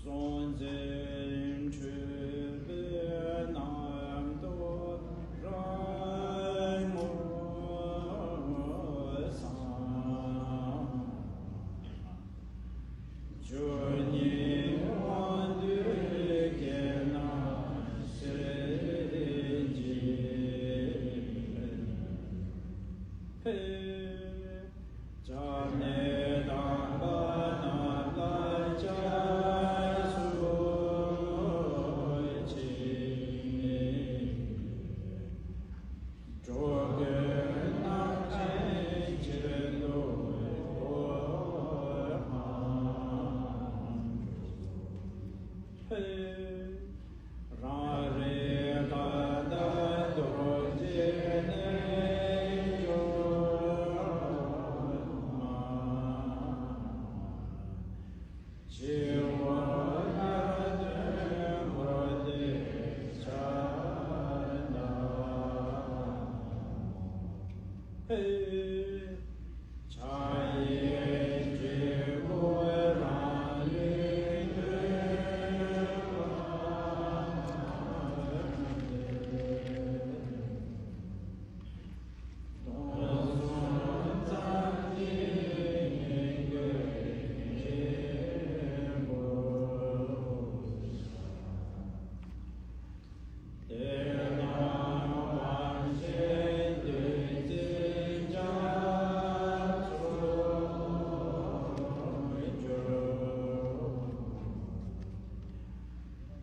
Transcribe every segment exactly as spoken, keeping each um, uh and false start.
སྲོང་བཙན་ཁྲི་པའི་རྣམ་ཐར་རང་ངོ་བསམ། བཅུ་གཉིས་དབང་འདུས་སྐྱེས་ནས་སྲིད་ཀྱི་ཕེབས། སྐྱབས་གནས་དམ་པ་རྣམས་ལ་སྐྱབས་སུ་མཆི། འགྲོ་ཀུན་རྣམ་མཁྱེན་ཆེ་འདོད་གོ་འཕང་ཕེབས། རང་རིག་ཀ་དག་རྡོ་རྗེ་རྣལ་འབྱོར་མ། སྤྱི་བོར་སྔར་སྟོན་འཁོར་འདས་ཆ་ལ་ཕྱག་འཚལ་ལོ། ཕྱག་གཡས་སྤྱི་བོར་རང་ལུས་གནོན་པ་སྟོན། སྟོང་གསུམ་རྩ་བརྒྱད་སྙིང་པོའི་ཆེན་པོ། དེ་རྣམས་དབང་ཆེན་བདུད་རྩིའི་རྒྱ་མཚོར་གྱུར།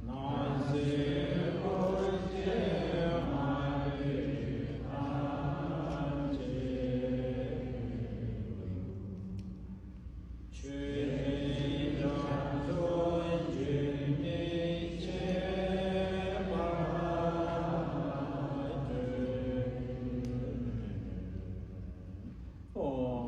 སྣང་སྲིད་འཁོར་བཅས་མ་ལུས་ཐམས་ཅད། ཆོས་དབྱིངས་རྒྱ་མཚོ་རྒྱུན་མི་ཆད་པར་སྤྲོས། ཨོ།